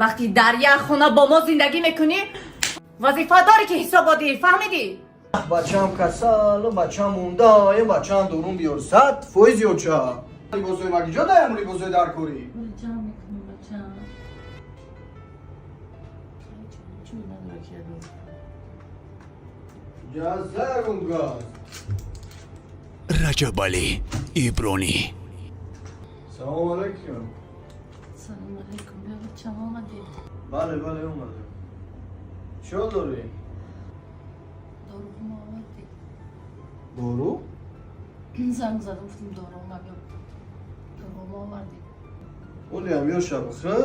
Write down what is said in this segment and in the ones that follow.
Вақти дар як хона бо мо зиндагӣ мекунӣ, вазифа дорӣ, ки ҳисобот диҳӣ, фаҳмидӣ? Бачаам касал, бачаам монда, бачаам дорум биёр, 100% ёча. Либосои ма киҷо даям, либосои дар корӣ? Ҷамъ мекунем, бачаам. Язагум газ. Раҷабалӣ Ибронӣ. Салому алайкум. Салом алейкум, бیا бачаам, омадӣ? Бале, бале, омадам. Чӣ дорӣ? Доруҳома овардӣ? Дору? Занг задам, гуфтам, доруҳома биё, доруҳома овардӣ? Олиам ёша бихӯ.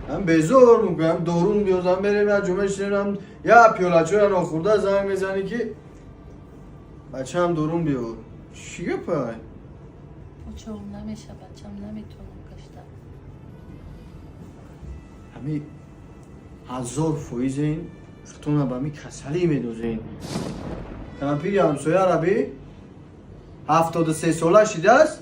Ҳам безор мекунам, дорун биёзам, берем як ҷо мешинем, я пиёлачоя нохӯрда занг мезанӣ, ки бачаам, дорун биёр. Чӣ гапай? Очом намеша, бачам, наметавонам гашта. Ҳами 1000% ин хутуна ба ми касалӣ медозен. Кампири ҳамсояра би, 73 сола шидааст.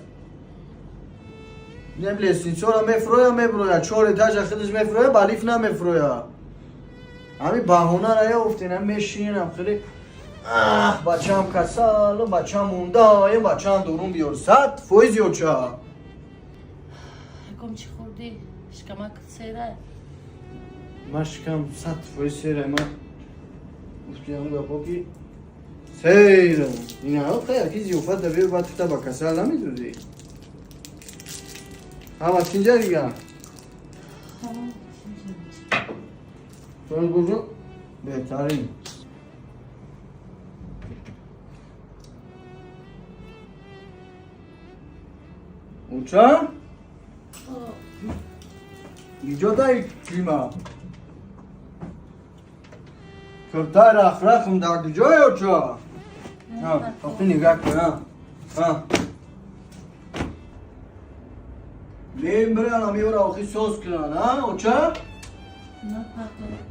Нем лестницора мефроя, меброя, чор этажа худаш мефроя, ба лифт намефроя. Ҳами баҳонара ёфтен, ҳам мешинам хеле. Ах, бачаам касал, бачаам монда, бачаам дорун биёр, 100% ёча. Ягон чӣ хӯрдӣ? Шикамак сера? Ман шикам 100% сера. Ман гуфтиам гапо ки сейрам. Ина яки зиёфат да биё, баъд тута ба касал намедозӣ. Ҳама тинҷа дига? Божо, беҳтарин. Уча? Иҷо дай клима. Куртай рахрахм дар куҷое, оча? Охи, нигоҳ кун, а. Мебиран, амиёра охи соз кунан, а, оча?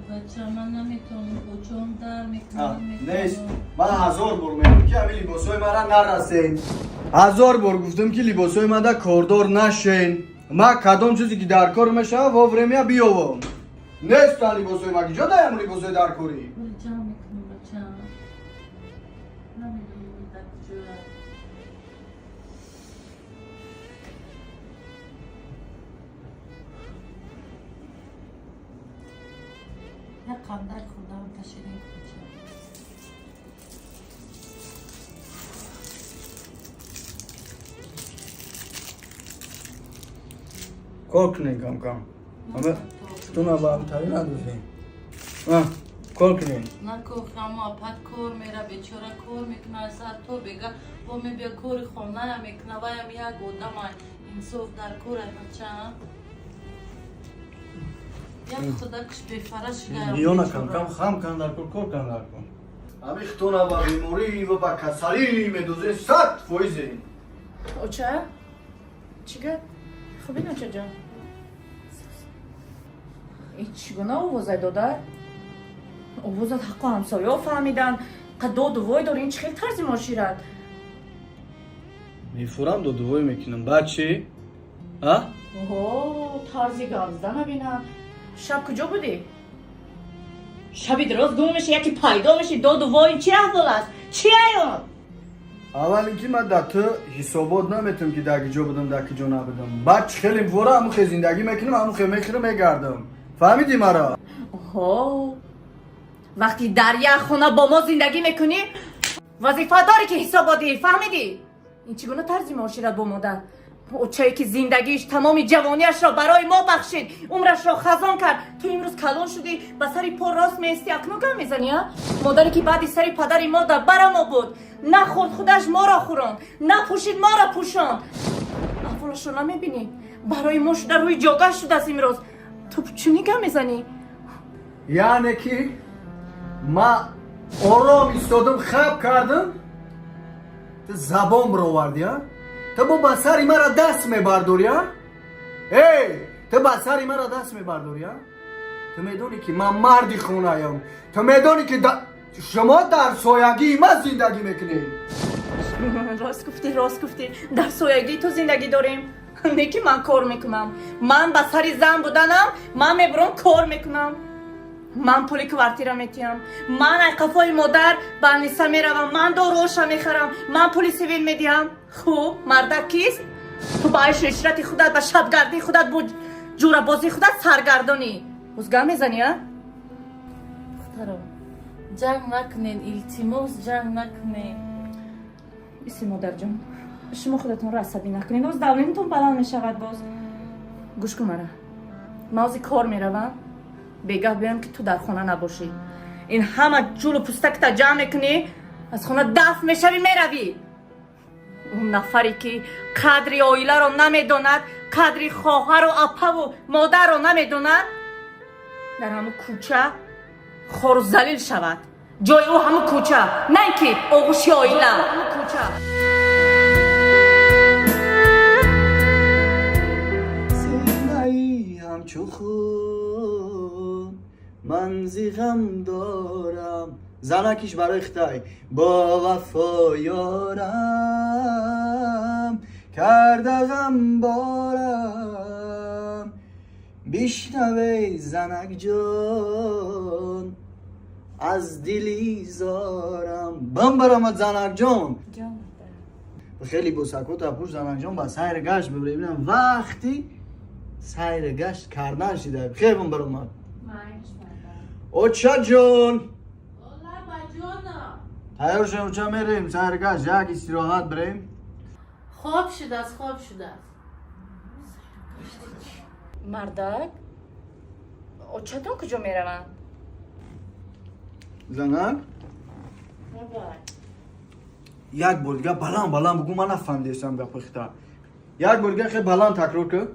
Бача, ман наметавонам, очом дар мекунам. Нест. Ман ҳазор бор мегӯм, ки ҳамин либосҳои мара нарасен. Ҳазор бор гуфтам, ки либосҳои мада кордор нашен. Ма кадом чизе ки дар кор мешава, вовремя биёвам. Нестан либосҳои ма, киҷо даям либосҳои дар корӣ? Ҷамъ мекунам, бача, намедонам дар куҷоя. Як қандар хӯрдам, таширин, бача. Кор кунем кам кам. Ама ту ба тари надозем. Кор кунем. Накохамо, апат кор мера, бечора, кор мекуна сар то бега, бо мебия, кори хоная мекуна, ваям як одама, инсоф дар кора, бача. Як худакш бефара шуда. Миёна кам кам хам кан дар кор, кор кан дар кор. Ами хутуна ба беморӣ ва ба касалӣ медозем, 100%. Оча, чӣ гап? Хубин, очаҷон? Ин чӣ гуна овозай, додар? Овозат ҳаққу ҳамсоё фаҳмиданд. Қа доду вой дори, ин чӣ хел тарзи муошират? Мефурам, додувой мекунам. Баъд чӣ? А? Оҳо, тарзи гап задана бинам. Шаб куҷо будӣ? Шаби дароз гум меши, яке пайдо меши, доду вой, ин чӣ аҳвол аст? Чӣ аён? Аввал ин ки ман дар ту ҳисобот наметавам, ки дар киҷо будам, дар киҷо набудам. Баъд чӣ хеле вора, ҳамун хел зиндагӣ мекунам, ҳамун хел мехӯрам, мегардам. Фаҳмидӣ маро? Оҳо, вақти дар як хона бо мо зиндагӣ мекунӣ, вазифа дорӣ, ки ҳисобот диҳӣ, фаҳмидӣ? Ин чӣ гуна тарзи муошират бо модар? Очае ки зиндагиш, тамоми ҷавониашро барои мо бахшид, умрашро хазон кард. Ту имрӯз калон шудӣ, ба сари по рост меистӣ, акнун гап мезанӣ, а? Модаре ки баъди сари падари мо дар бара мо буд, нахӯрд, худаш моро хӯронд, напӯшид, моро пӯшонд. Аҳволашро намебинӣ? Барои мо шуда рӯи ҷогаш шудааст имрӯз. Ту чунин гап мезанӣ? Яъне ки ма ором истодам, хаб кардам, ту забон бировардӣ, а? Ту бо ба сари мара даст мебардорӣ, а? Эй, ту ба сари мара даст мебардорӣ, а? Ту медонӣ, ки ман марди хонаям. Ту медонӣ, ки шумо дар соягии ман зиндагӣ мекунед. Рост гуфтӣ, рост гуфтӣ, дар соягии ту зиндагӣ дорем. Не ки ман кор мекунам. Ман ба сари зан буданам, ман мебурам кор мекунам. Ман пули квартира метиҳам. Ман ай қафои модар ба Аниса меравам, ман доруоша мехарам, ман пули свет медиҳам. Хуб, мардак кист? Ту ба айшу ишрати худат, ба шабгардии худат, бо ҷурабозии худат саргардонӣ. Боз гап мезанӣ, а? Духтарам, ҷанг накунен, илтимос, ҷанг накунен. Иси, модарҷон, шумо худатонро асабӣ накунед, боз давление тон баланд мешавад. Боз гӯш кун мара, ман ози кор меравам, бегаҳ биёем ки ту дар хона набошӣ. Ин ҳама ҷулу пустакта ҷамъ мекунӣ, аз хона дафт мешавӣ, меравӣ. Он нафаре ки қадри оиларо намедонад, қадри хоҳару апаву модарро намедонад, дар ҳамун кӯча хору залил шавад. Ҷои ӯ ҳамун кӯча, на ин ки оғӯши оила. Кӯча. Синаи ҳамчу хун ман зи ғам дорам, занакиш барои хитай бо вафо ёрам карда ғам борам, бишнавей, занакҷон, аз дили зорам бамбарамад, занакҷон. Хеле босакота пӯш, занакҷон, ба сайр гашт бибирем. Вақти сайр гашт кардан шида. Хел бамбарамад, очаҷон. Тайёр шем, оча, мерем сайр гашт, як истироҳат бирем. Хоб шудааст, хоб шудааст. Мардак, очатон куҷо мераванд? Занак, як бор дига баланд баланд бугӯ, ман нафаҳмидестам гапи хита. Як бор дига хеле баланд такрор кун.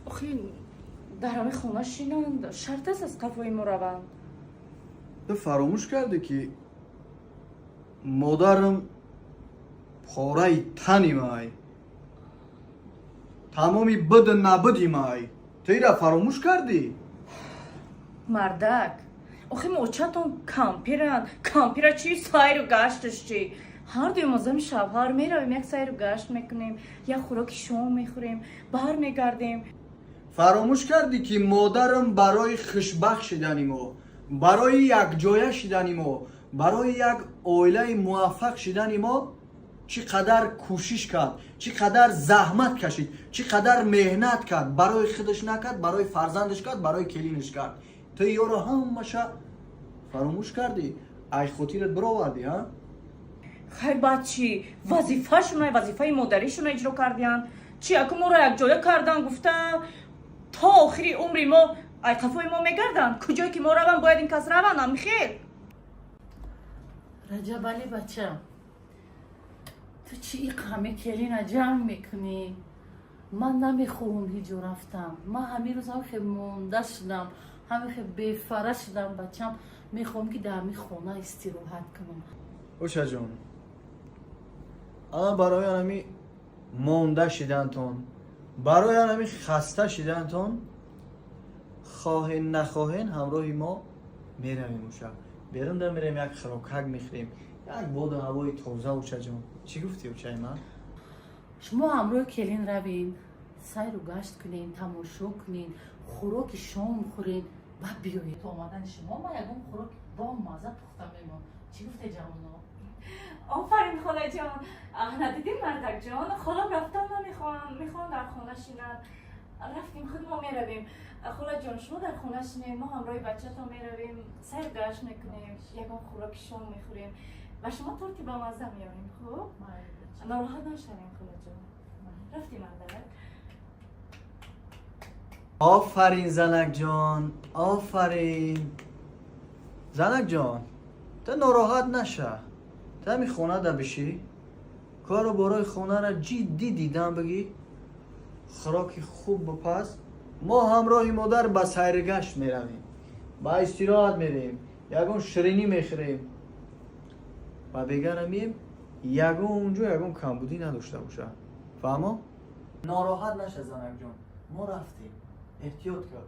Охи, дар ҳамин хона шинанд шарт аст, аз қафои мо раванд? Ту фаромӯш кардӣ, ки модарам пораи тани май, тамоми буду набуди май. Ту ира фаромӯш кардӣ? Мардак, охи очатон кампиранд. Кампира чи, сайру гашташ чи? Ҳар дуи мо зани шавҳар меравем, як сайру гашт мекунем, як хӯроки шом мехӯрем, бармегардем. Фаромӯш кардӣ, ки модарам барои хушбахт шидани мо, барои якҷоя шидани мо, барои як оилаи муваффақ шидани мо чӣ қадар кӯшиш кард, чӣ қадар заҳмат кашид, чӣ қадар меҳнат кард? Барои худаш накард, барои фарзандаш кард, барои келинаш кард. Ту ёро ҳамаша фаромӯш кардӣ, ай хотират бировардӣ, а? Хайр, баъд чӣ? Вазифашона, вазифаи модаришона иҷро кардиянд. Чи, аку моро якҷоя кардан гуфта, то охири умри мо ай қафои мо мегарданд? Куҷое ки мо равам, бояд ин кас раванд, амихел? Раҷабалӣ, бачам, ту чӣ иқаме келина ҷанг мекунӣ? Ман намехоҳам ҳиҷо рафтам. Ман ҳамин рӯз ҳамихе монда шудам, ҳамихе бефара шудам, бачам. Мехоҳам, ки дар ҳамин хона истироҳат кунам. Ошаҷон, ана барои анами монда шидантон, барои анами хаста шидантон, хоҳен нахоҳен ҳамроҳи мо меравем. Уша, берунда мерем, як хӯрокак мехӯрем, як боду ҳавои тоза. Учаҷон, чӣ гуфтӣ, учаи ман? Шумо ҳамроҳи келин равен, сайру гашт кунен, тамошо кунен, хӯроки шом хӯрен ва биёед. То омадани шумо ман ягон хӯроки бомазза пухта мемон. Чӣ гуфте, ҷавоно? Офарин, холаҷон. Надидем, мардакҷон, холам рафтан намехоҳам, мехоҳам дар хона шинам. Рафтем, худ мо меравем. Холаҷон, шумо дар хона шинед, мо ҳамроҳи бачатон меравем, сайру гашт мекунем, ягон хӯроки шом мехӯрем ва шумо торти бамазза меорем. Хуб, нороҳат нашавем, холаҷон. Рафтем, мардак. Офарин, занакҷон, офарин. Занакҷон, ту нороҳат наша, ту ҳами хонада бишӣ, кору борои хонара ҷиддӣ дидан бигӣ, хӯроки хуб бипаз. Мо ҳамроҳи модар ба сайргашт меравем, ба истироҳат мерем, ягон ширинӣ мехӯрем ва бегара мием. Ягон ҷо ягон камбудӣ надошта боша, фаҳмо? Нороҳат наша, занакҷон, мо рафтем, эҳтиёт кар.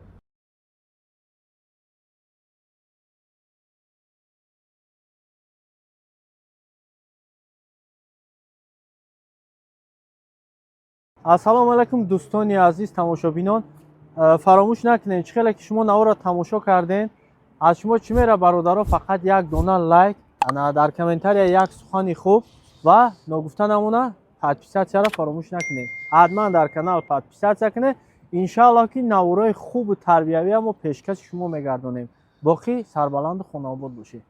Ассалому алайкум, дӯстони азиз, тамошобинон. Фаромӯш накунед, чӣ хеле ки шумо наворро тамошо кардем, аз шумо чӣ мера, бародаро? Фақат як дона лайк, ана дар комментария як сухани хуб ва ногуфта намона, подписаться ро фаромӯш накунед. Ҳатман дар канал подписаться кунед. Иншааллоҳ, ки наворои хубу тарбиявия мо пешкаши шумо мегардонем. Боқӣ сарбаланду хонаобод бошед.